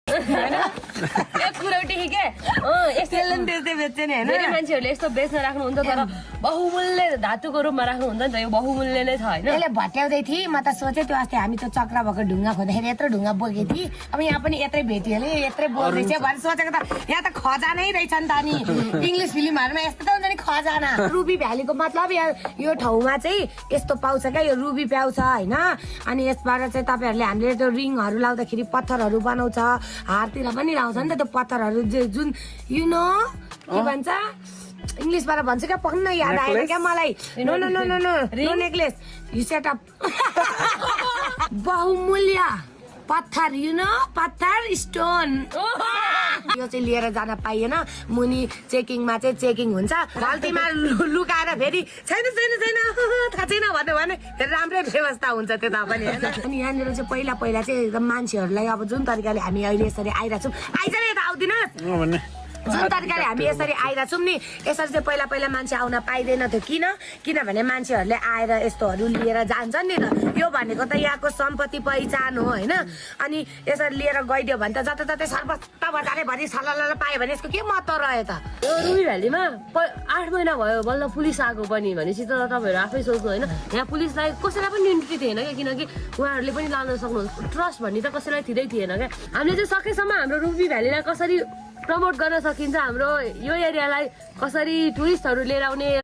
एक कुरा उठी के त्यसले बेच्दै बेच्छ नि हैन धेरै मान्छेहरूले यस्तो बेच्न राख्नुहुन्छ तर बहुमूल्य धातुको रूपमा राख्नुहुन्छ नि त यो बहुमूल्य नै छ हैन यसले भट्याउँदै थिए म त सोचे त्यो अस्ति हामी त्यो चक्रा भएको ढुङ्गा खोज्दाखेरि यत्रो ढुङ्गा बोके थिए अब यहाँ पनि यत्रै भेटियो अरे यत्रै बोल्दैछ भने सोचेको त यहाँ त खजानै रहेछ नि त नि इंग्लिश फिल्महरुमा यस्तो त हुन्छ नि खजाना रुबी भ्यालीको मतलब यो ठाउँमा चाहिँ यस्तो पाउँछ क्या यो रुबी पाउँछ हैन अनि यसबाट चाहिँ तपाईहरुले हामीले त्यो रिङहरु लाउँदाखेरि पत्थरहरु बनाउँछ हारतिर पनि लाउँछ नि त त्यो पत्थरहरु जुन यु नो के भन्छ इंग्लिशबाट भन्छ क्या पक्न याद आएन क्या मलाई no no no no no no necklace you set up बहुमूल्य पत्थर यु नो पत्थर स्टोन यो चाहिँ लिएर जान पाइएन मुनि चेकिङमा चाहिँ चेकिङ हुन्छ गल्तीमा लुकाएर फेरि छैन छैन छैन थाहा छैन भने फेरि राम्रै व्यवस्था हुन्छ त्यता पनि हैन अनि यहाँनिर चाहिँ पहिला चाहिँ एकदम मान्छेहरूलाई अब जुन तरिकाले हामी अहिले यसरी आइरहेको छौँ आइज नि यता आउँदिन जुन तरिकाले हामी यसरी आइरहेको छौँ नि यसरी चाहिँ पहिला मान्छे आउन पाइँदैन थियो किनभने मान्छेहरूले आएर यस्तोहरू लिएर जान्छन् नि त यो भनेको त यहाँको सम्पत्ति पहिचान हो हैन अनि यसरी लिएर गइदियो भने त जताततै सर्वस्त बजारैभरि सलल पायो भने यसको के महत्त्व रह्यो त यो रुबी भ्यालीमा 8 महिना भयो बल्ल पुलिस आएको पनि भनेपछि त तपाईहरु आफै सोच्नु हैन यहाँ पुलिसलाई कसैलाई पनि इन्ट्री थिएन क्या किनकि उहाँहरूले पनि लान सक्नुहुन्छ ट्रस्ट भन्ने त कसैलाई थिदै थिएन क्या हामीले चाहिँ सकेसम्म हाम्रो रुबी भ्यालीलाई कसरी प्रमोट गर्न सकिन्छ हाम्रो यो एरियालाई कसरी टुरिस्टहरु लिएर आउने